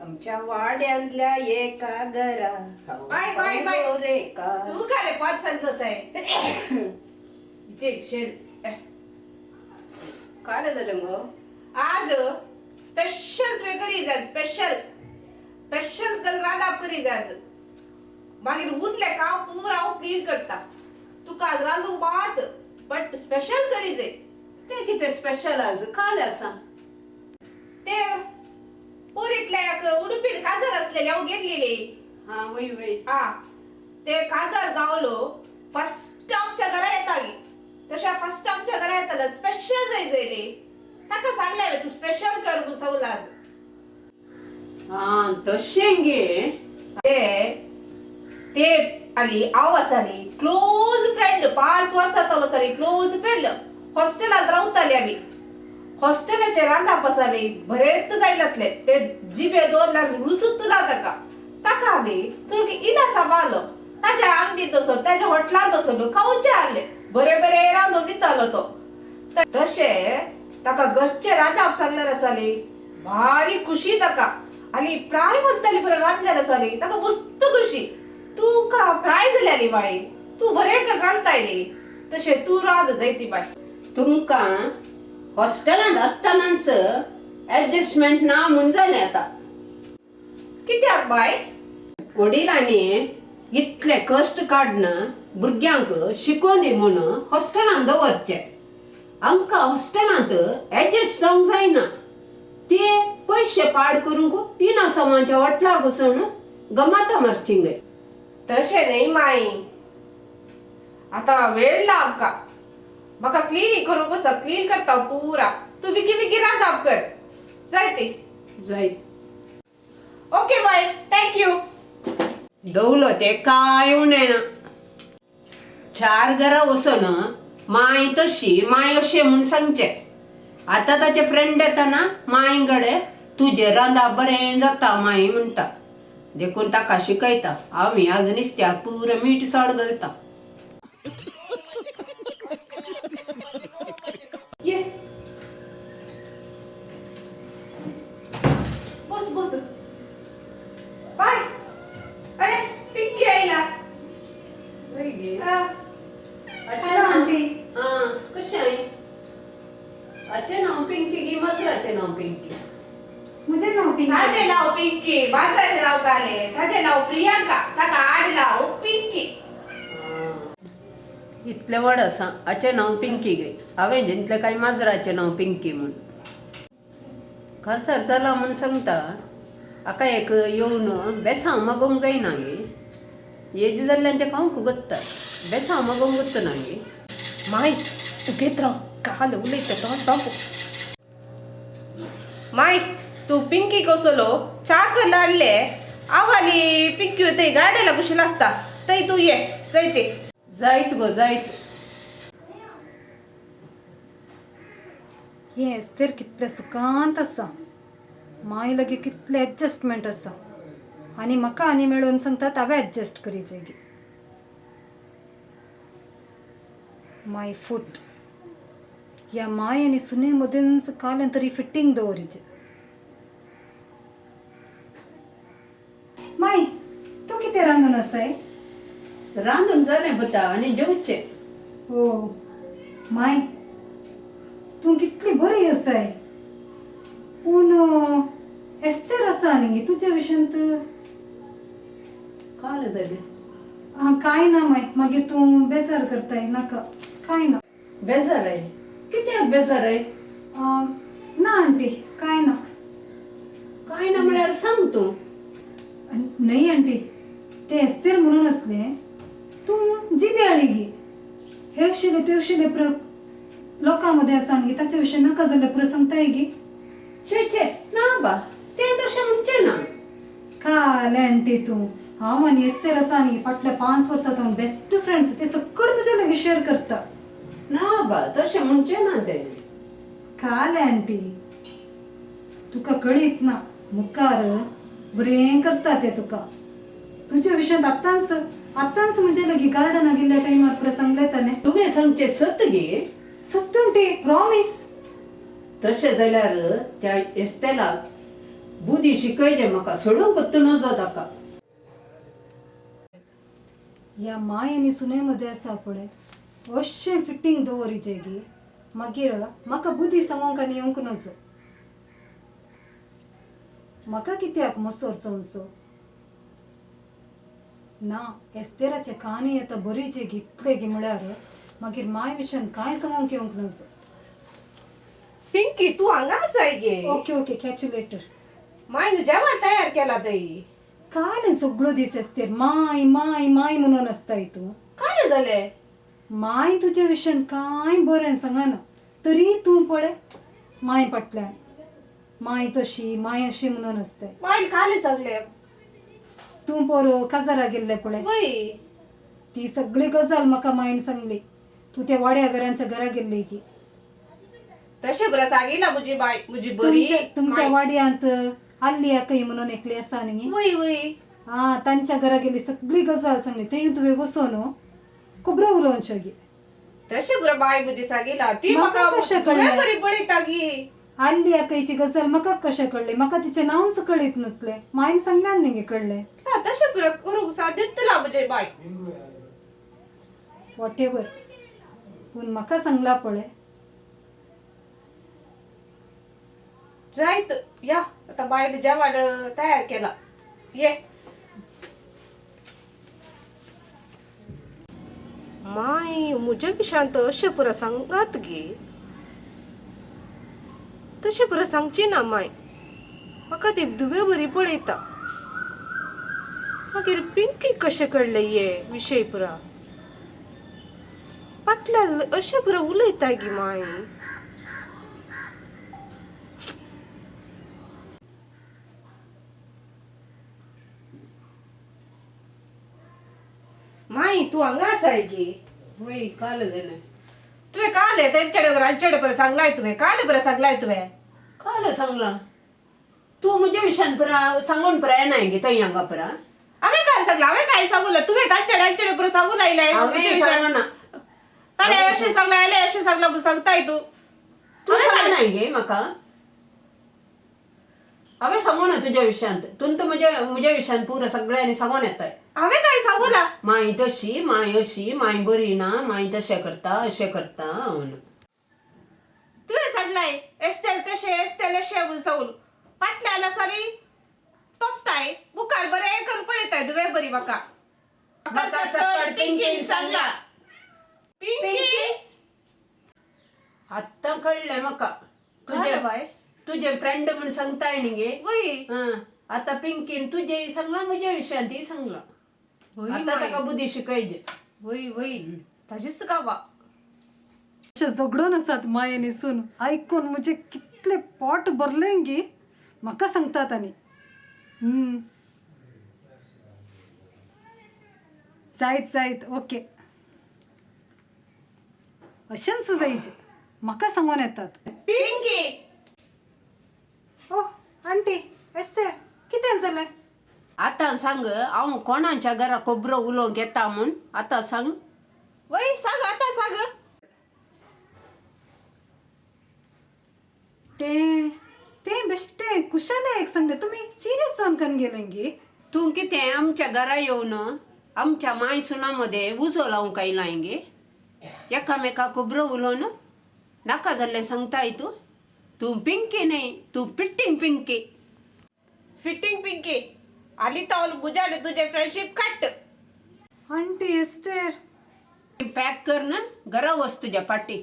आमच्या वाड्यांतल्या एका घरा बाय, बाय, बाय. हांव रे का तू काय पाच सांगतोस आहे जेक्शन. काय झालं गो? आज स्पेशल तुवें करी जाय, स्पेशल स्पेशल कल रांदाप करी जाय. आज मागीर उरलें काम पुरा हांव क्लीन करता. तुका आज रांदूंक भात बट स्पेशल करी जाय. ते कितें स्पेशल आज काल आसा? ते पोरीतल्या एक उडुपीत काजार असलेले हांव गेल्लेली. हा वय वय. हा ते काजार जावलो फर्स्ट आमच्या घरा येताली. तशा फर्स्ट आमच्या घरा येतालो स्पेशल जाय जायले. ताका सांगलें हांवें तूं स्पेशल कर म्हूण सगळं आज. हा तशें गे. ते ते आली हांव आसाली क्लोज फ्रेंड 5 वर्सां जालो आसाली क्लोज फ्रेंड. हॉस्टेलांत रावताली आमी. हॉस्टेलाचें रांदप आसाली बरेंच जायनातलें. ते जिबे दवरल्यार रुसूत ना ताका. ताका आमी थंय इला सांबाळलो ताज्या आंगडीत वचोन ताज्या हॉटेलांत वचोन खावचें आहलें. बरें बरें रांदून दितालो तो. तशें ताका घरचें रांदप सांगल्यार आसाली भारी खुशी ताका. आनी प्राय म्हणटाली बरें रांदल्यार आसाली ताका मस्त खुशी. तुका प्राय जाल्याली बाय तूं बरें कर रांदतायली तशें तूं रांद जायती बाय. तुमकां हॉस्टेलांत आसतनाच एडजस्टमेंट ना म्हूण जालें आतां. कित्याक बाय? वडिलांनी इतले कश्ट काडून भुरग्यांक शिकोवंदी दी म्हूण हॉस्टेलांत दवरचे. आमकां हॉस्टेलांत एडजस्ट जावंक जायना. ते पयशे पाड करूंक इनासमाच्या हॉटलाक वचून गमाता मारची गे. तशें न्हय माई, आतां वेळ ना आमकां. म्हाका क्लीन करूंक आसा, क्लीन करता पुरा. तूं बेगी बेगी रांदप कर जायती. जायत. Okay bye, thank you. दवलो ते कांय उणें ना. चार घरां वचून माय तशी माय अशें म्हूण सांगचें. आतां ताचे फ्रेंड येताना माय कडेन तुजें रांदप बरें जाता माई म्हणटा. देखून ताका शिकयता. हांव आज नुस्त्याक पुरो मीठ चड घालता. ये बस बस बाय. अरे पिंकी आयला. हा. अच्छा आंटी. आं कशें आहे? हाचें नांव पिंकी गी माजराचें नांव पिंकी? म्हजें नांव पिंकी. ताजें नांव पिंकी, माजराचें नांव कालें. ताजें नांव प्रियांका, ताका आड नांव पिंकी. इतलें व्हड आसा हाचें नांव पिंकी गे. हांवें जिंतलें काय माजराचें नांव पिंकी म्हूण. काजार जाला म्हूण सांगता. हाका एक येवन बेसांव मागोवंक जायना गे. एज जाल्ल्यांचें खावंक गत्ता बेसांव मागोवंक गत्ता ना गे. माय उगेत राव, काल उलयता तो तांपो. माय तूं पिंकी कसलो च्या हाडले. हांव आनी पिंकी थंय गार्डना कुशीन आसता थंय तूं ये जायते. जायत गो जायत. हें एस्तेर कितलें सुखांत आसा. माय लागीं कितलें एडजस्टमेंट आसा. आनी म्हाका आनी मेळून सांगतात हांवें एडजस्ट करी जायगी. माय फूट ह्या माय आनी सुने मदींच काल तरी फिटींग दवरिचें. माय तूं कितें रांदून आसाय? रांदून जालें पुता आनी जेवचें. ओ माय तूं कितली बरी आसाय. पूण एस्तेर आसा न्ही तुज्या विशयांत. काल जालें. आं कांय ना माय, मागीर तूं बेजार करताय नाका. कांय ना. बेजार आहे? कित्याक बेजार आहे? ना आंटी कांय ना. कांय ना म्हळ्यार सांग तूं. न्हय आंटी, तें एस्तेर म्हणून आसलें तूं जिबे गी हे अशिल्ले ते अशिल्ले प्र लोकां मदें आसा न्ही ताच्या विशीं नाका जाल्ले पुरो सांगताय गी. छे छे ना बा, तें तशें म्हणचें ना. कालें आंटी तूं. हांव आनी एस्तेर आसा न्ही फाटल्या 5 वर्सां हांव बेस्ट फ्रेंड्स. ते सगळें म्हज्या लागीं शेअर करता. ना बा, तशें म्हणचें ना तें. कालें आंटी तुका कळीत ना मुखार बरें करता तें तुका. तुज्या विशयांत आतांच आतांच म्हज्या लागीं गार्डना गेल्ल्या टायमार पुरो सांगलें ताणें. तुवें सांगचें सत गे? सत्य आंटी, प्रॉमीस. तशें जाल्यार त्या एस्तेलाक बुद्धी शिकयजे म्हाका सोडूंक नजो ताका. ह्या माय आनी सुने मदें आसा पळय अशें फिटींग दवरिचें गी मागीर म्हाका बुद्धी सांगोंक आनी येवंक नजो. म्हाका कित्याक मोसोर चवसो ना एस्तेराचे कानी येता बरी जे इतले गी म्हळ्यार मागीर माय विशयान कांय सांगोंक येवंक नजो. पिंकी तूं हांगा आसाय गे? Okay okay, catch you later. मायन जेवण तयार केला तई. काल सगळो दीस एस्तेर माय माय माय म्हणून आसताय तूं. काय जालें? माय तुज्या विशयान कांय बरें सांगना तरी तूं पळय माय फाटल्यान माय तशी माय अशी म्हणून आसताय. मायन काल सांगलें. तूं पोर काजारा गेल्लें पळय वय. ती सगळी गजाल म्हाका मायन सांगली. तूं त्या वाड्या घरांच्या घरा गेल्ली की. तशें बरं सांगिला म्हजी बाय म्हजी बरी. तुमच्या वाड्यांत आल्ली आकय म्हणून एकली आसा न्ही? वय वय. हा, तांच्या घरा गेली सगळी गजाल सांगली. थंय तुवें बसोन खबरो उलोवच्यो गी. तशें बरं बाय म्हजी सांगिला ती म्हाका म्हाका कशें कळ्ळें? तुवें बरी पळयता गी. आल्ली आकयची गजाल म्हाका कशें कळ्ळें? म्हाका तिचें नांवच कळीत नासलें. मायन सांगल्यान न्ही गे कळ्ळें. ना तशें बरं करूंक सादितला म्हजे बाय. What ever, पूण म्हाका सांगला पळय. जायत या आता बायले जेवण तयार केला ये. माय म्हज्या विशांत अशें पुरो सांगात गे. तशें पुरो सांगची ना माय. म्हाका ती दुवे बरी पळयता. मागीर पिंकी कशें कळ्ळें ये विशय पुरा फाटल्यान अशें पुरो उलयता गी माय. माई तूं हांगा आसाय गे? वय, काल जालें. तुवें काल तेंच्याडे रांदचेडे बरें सांगलाय तुवें काल बरें सांगलाय तुवें. काल सांगलां. तूं म्हज्या विशयान पुरा सांगून पुरा येनाय गे थंय हांगा पुरा. हांवें काय सांगलां? हांवें काय सांगूला? तुवें तांच्या रांदचेडे बरें सांगू लायलाय. हांवें सांगना. ताणें अशें सांगलां आयलें अशें सांगलां म्हूण सांगताय तूं. तूं सांगनाय गे म्हाका. हांवें सांगूना तुज्या विशयांत. तूं तर म्हज्या विशयान पुरो सगळ्यांनी सांगून येताय. हांवें काय सांगूला? माय तशी माय अशी माय बरी ना माय तशें करता अशें करता म्हणून. तुवें सांगलाय एस्तेल तशें एस्तेल अशें म्हूण सांगून फाटल्यान आसा न्ही तोपताय मुखार बरें करून पळयताय तुवें बरी म्हाका. म्हाका सकट पिंकीन सांगलां. पिंकी आत्तां कळ्ळें म्हाका. कळ्ळें बाय? तुजे फ्रेंड म्हूण सांगताय न्ही गे. वय. आतां पिंकीन तुजें सांगलां म्हज्या विशयांतय सांगलां. वय आतां माय. ताका बुद्धी शिकयजे. वय वय ताजेच गावा. अशें झगडोन आसात माय आनी सून आयकून म्हजें कितलें पोट भरलें गी. म्हाका सांगतात आनी जायत जायत ओके अशेंच जायचें म्हाका सांगून येतात. पिंकी. ओ आंटी एस्तेर कितें जालें? आतां सांग हांव कोणाच्या घरा खबरो उलोवंक येता म्हूण आतां सांग. वय सांग आतां सांग. तें तें बेश्टें कुशलाय एक सांगलें. तुमी सिरियस जावन कन गेलें गी? तूं कितें आमच्या घरा येवन आमच्या माय सुना मदें उजो लावंक आयलाय गे? एकामेका खबरो उलोवन नाका जाल्लें सांगताय तूं. तूं पिंकी न्ही, तूं फिटींग पिंकी. फिटींग पिंकी आली तावल म्हज्या आनी तुजें फ्रेंडशीप काट. आंटी एस्तेर पॅक कर ना घरा वच तुज्या फाटी.